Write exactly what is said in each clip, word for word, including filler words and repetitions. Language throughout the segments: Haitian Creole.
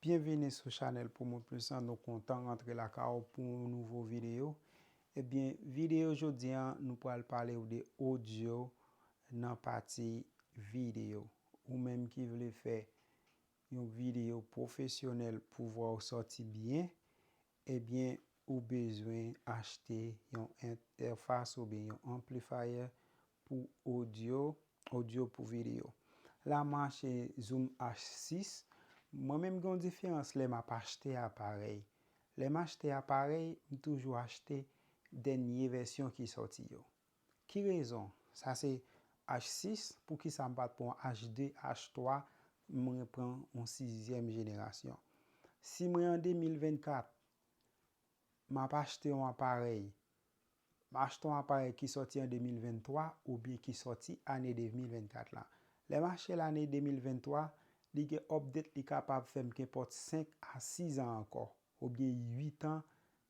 Byenvini sou chanèl Pou Mwen Plis lan. Nou kontan rantre lakay ou pou yon nouvo videyo. Ebyen, videyo jodi a, nou pral pale w de odyo nan pati videyo. Ou menm ki vle fè yon videyo pwofesyonèl pou vwa w sòti byen, ebyen, ou bezwen achte yon entèfas oubyen yon amplifier pou odyo, odyo pou videyo. La, m achte Zoom H sis. Mwen menm, gen yon diferans lè m ap achte aparèy. Lè m achte aparèy, m toujou achte dènye vèsyon ki sòti yo. Ki rezon? Sa se H sis, poukisa m pa t pran H de, H twa, mwen pran yon sizyèm jenerasyon? Si mwen an de mil vennkat, m ap achte yon aparèy, m achte yon aparèy ki sòti an de mil venntwa oubyen ki sòti ane de mil vennkat la. Lè m achte l ane de mil venntwa, li gen update, li kapab fè m kenpòt senk a sis an ankò, oubyen uit an,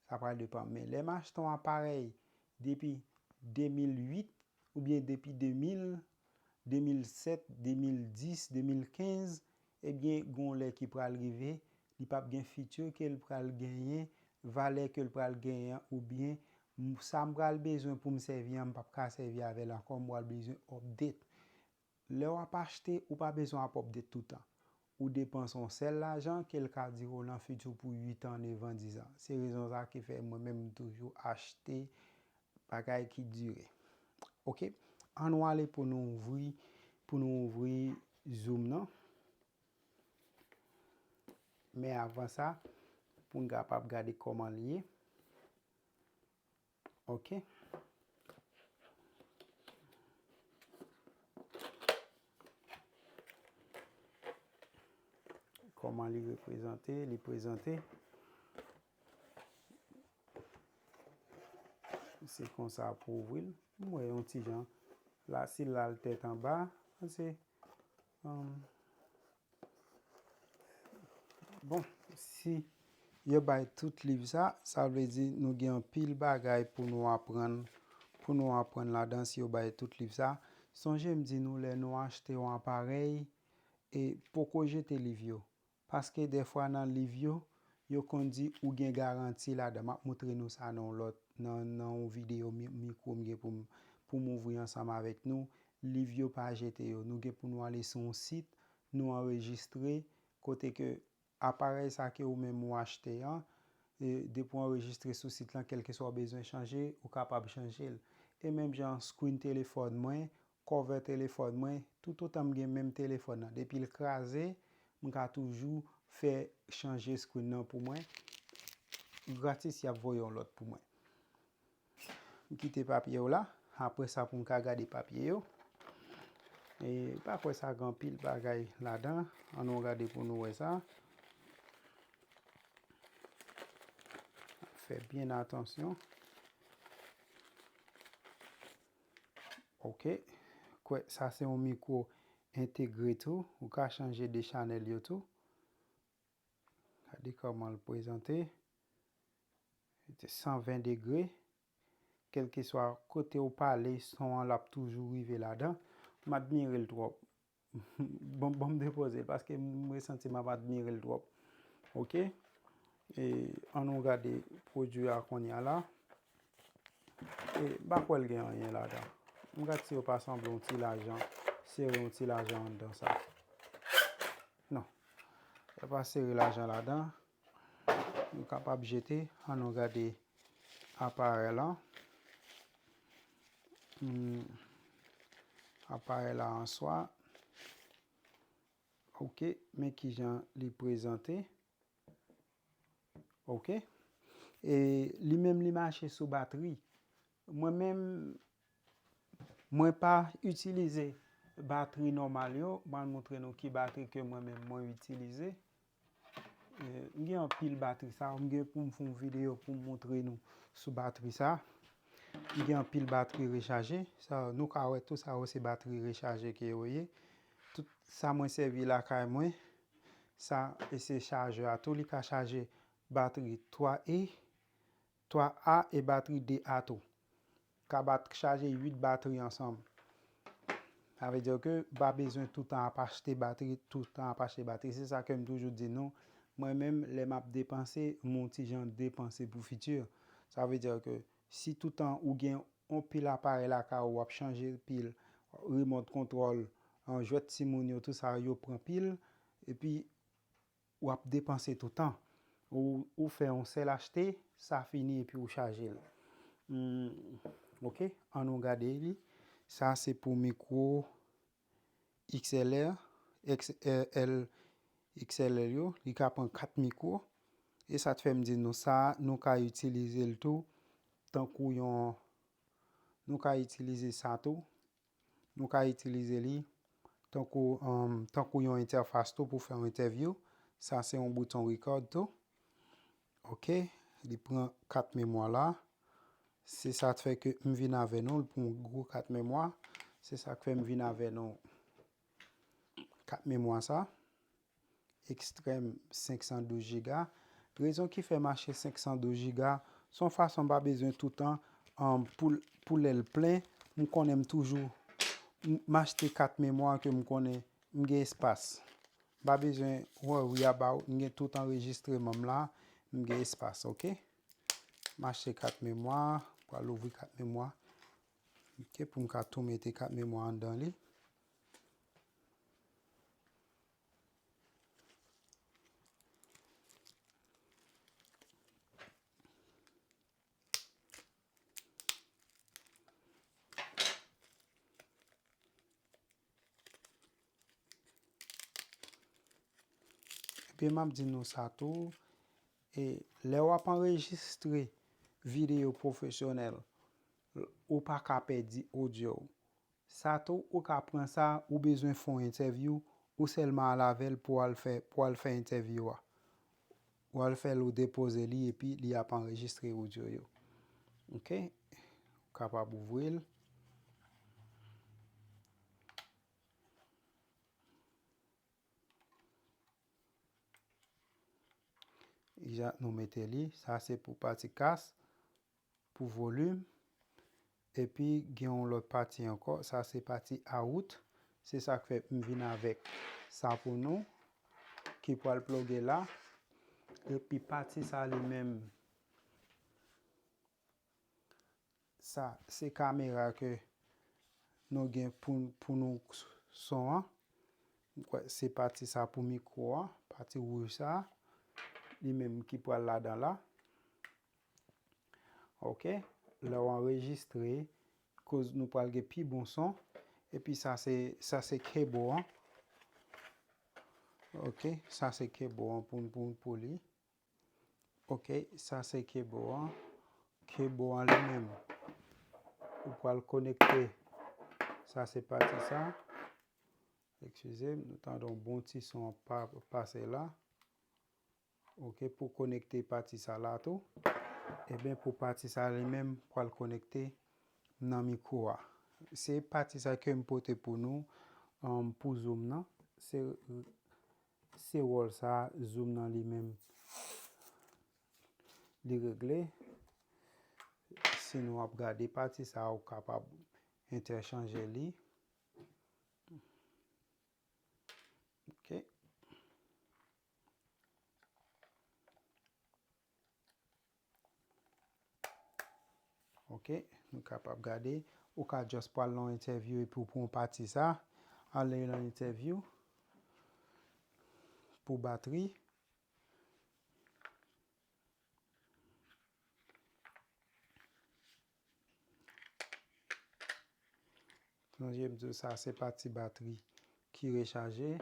sa pral depann. Men lè m achte yon aparèy depi de mil uit, oubyen depi de mil, de mil sèt, de mil dis, de mil kenz, ebyen, gon lè ki pral rive, li p ap gen feature ke l pral genyen, valè ke l pral genyen an, oubyen m- sa m pral bezwen pou m sèvi an, m p ap ka sèvi avè l ankò, m pral bezwen update. Lè w ap achte, ou pa bezwen ap update toutan. Ou depanse yon sèl lajan ke l ka dire w nan fiti w pou uit an, nèf an, dis an. Se rezon sa ki fè mwen menm m toujou achte bagay ki dire. Oke? Ann nou ale pou nou ouvri, pou nou ouvri Zoom nan. Men avan sa, pou n kapab gade kòman l ye. Oke. Kòman li reprezante? Li prezante. Se konsa pou ouvri l. M wè yon ti jan. La, si l al tèt anba, se, um, bon, si yo bay tout liv sa, sa vle di nou gen anpil bagay pou nou aprann, pou nou aprann ladan si yo bay tout liv sa. Sonje m di nou lè nou achte yon aparèy, e poko jete liv yo. Paske dèfwa nan liv yo, yo konn di ou gen garanti ladan. M ap moutre nou sa nan yon lòt, nan, nan yon videyo mi- mikwo m gen pou m, pou m ouvri ansanm avèk nou. Liv yo pa jete yo. Nou gen pou nou ale sou yon sit, nou anrejistre, kote ke aparèy sa ke ou menm ou achte an, e, depi w anrejistre sou sit lan, kèlkeswa w bezwen chanje, ou kapab chanje l. E menm jan screen telefòn mwen, cover telefòn mwen, toutotan m gen menm telefòn nan. Depi l kraze, m ka toujou fè chanje screen nan pou mwen. Gratis, y ap voye yon lòt pou mwen. M kite papye yo la. Apre sa, pou m ka gade papye yo. E pa kwè sa gen anpil bagay ladan. Ann nou gade pou nou wè sa. Fè byen atansyon. Oke. Kwè, sa se yon mikwo entegre tou. Ou ka chanje de chanèl yo tou. Gade kòman l prezante. Se san ven degre. Kèlkeswa kote w pale, son an l ap toujou rive ladan. M admire l twòp. Bon, bon, m depoze l paske m resanti m ap admire l twòp. Oke? E, ann nou gade pwodui a kounye a la. E, m pa kwè l gen anyen ladan. M gad si yo pa sanble yon ti lajan, sere yon ti lajan anndan sa. Non. Yo pa sere lajan ladan. Nou kapab jete. Ann nou gade aparèy la. Hmm. Aparèy la an swa. Oke, men kijan li prezante. Oke. E li menm li mache sou batri. Mwen menm, mwen pa itilize batri nòmal yo. Mwen moutre nou ki batri ke mwen menm mwen itilize. E, m gen anpil batri sa. M gen pou m fè yon videyo pou m moutre nou sou batri sa. M gen anpil batri rechaje. Sa, nou ka wè tou sa yo se batri rechaje ke yo ye. Tout sa mwen sèvi lakay mwen. Sa, e se chajè a tou. Li ka chaje batri twa E, twa A e batri de A tou. Ka bat- chaje uit batri ansanm. Sa vle di ke m pa bezwen toutan ap achte batri, toutan ap achte batri. Se sa ke m toujou di nou, Mwen menm, lè m ap depanse, m on ti jan depanse pou fiti. Sa vle di ke si toutan ou gen on pil aparèy lakay ou, w ap chanje pil, remote control, an, jwèt timoun yo, tout sa yo pran pil, epi w ap depanse toutan. Ou, ou fè yon sèl achte, sa fini epi ou chaje l. Hmm, ok, ann nou gade li. Sa se pou mikwo X L R, X L, X L R yo, li ka pran kat mikwo. E sa t fè m di nou sa, nou ka itilize l tou tankou yon, nou ka itilize sa tou. Nou ka itilize li tankou, um, tankou yon entèfas tou pou fè yon entèvyou. Sa se yon bouton record tou. Ok, li pran kat memwa la. Se sa k fè ke m vin avè nou, l pran yon gwo kat memwa. Se sa k fè m vin avè nou kat memwa sa. Ekstrèm senk san douz jiga. Rezon ki fè m achte senk san douz jiga, se yon fason m pa bezwen toutan, um, pou, pou lè l plen, m konnen m toujou, m, m achte kat memwa ke m konnen m gen espas. M pa bezwen worry about, m gen tout anrejistreman m la, m gen espas, ok? M achte kat memwa, pral ouvri kat memwa. Ok, pou m ka tou mete kat memwa anndan li. Epi m ap di nou sa tou, e lè w ap anrejistre videyo pwofesyonèl, ou pa ka pèdi odyo w. Sa tou, ou ka pran sa, ou bezwen fè yon entèvyou, ou sèlman al avè l pou al fè, pou al fè entèvyou a. Ou al fè l, ou depoze li, epi li ap anrejistre odyo yo. Ok? Ou kapab ouvri l. Deja, nou mete li. Sa se pou pati kas, pou volim. Epi, gen yon lòt pati ankò. Sa se pati out. Se sa k fè m vin avèk sa pou nou. Ki pral ploge la. Epi pati sa li menm. Sa, se kamera ke nou gen pou, pou nou son an. M kwè se pati sa pou mikwo an, pati wouj sa. Li menm ki pral ladan la. Ok. Lè w anrejistre, koz nou pral gen pi bon son. Epi sa se, sa se kebo an. Ok, sa se kebo an pou, pou, pou li. Ok, sa se kebo an. Kebo an li menm. Ou pral konekte. Sa se pati sa. Eskize m, nou tande yon bon ti son pa, pase la. Ok, pou konekte pati sa la tou. Ebyen, pou pati sa li menm, pral konekte nan mikwo a. Se pati sa ke m pote pou nou, um, pou zoom nan. Se, se wòl sa, zoom nan li menm. Li regle. Si nou ap gade pati sa, ou kapab entèchanje li. Ok. Ok, nou kapab gade. Ou ka just pral nan entèvyou epi w pran pati sa. Ale nan entèvyou. Pou batri. Sonje m di w sa se pati batri ki rechaje.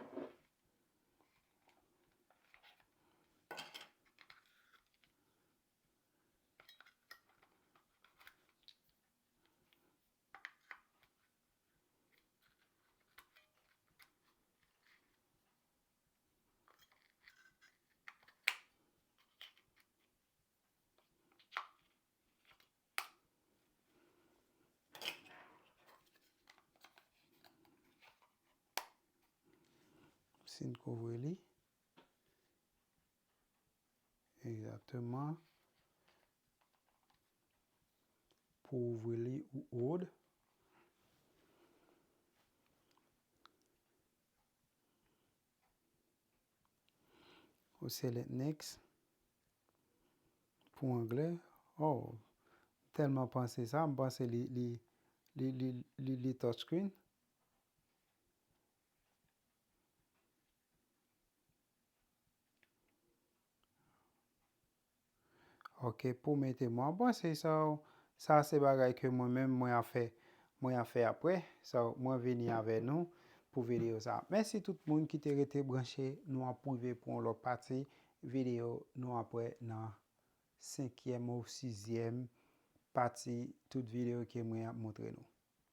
Si n kouvri li. Egzakteman. Pou ouvri li ou out. ou select next. Pou anglè. Oh, m tèlman panse sa, m panse li, li, li, li, li, li touchscreen. Ok, pou mete mwen. Bon, se sa, sa se bagay ke mwen menm mwen a fè, mwen a fè apre. So, mwen vini avè nou pou videyo sa. Mèsi tout moun ki te rete branche. Nou ap rive pou yon lòt pati videyo. Nou ap wè nan senkyèm ou sizyèm pati tout videyo ke mwen ap montre nou.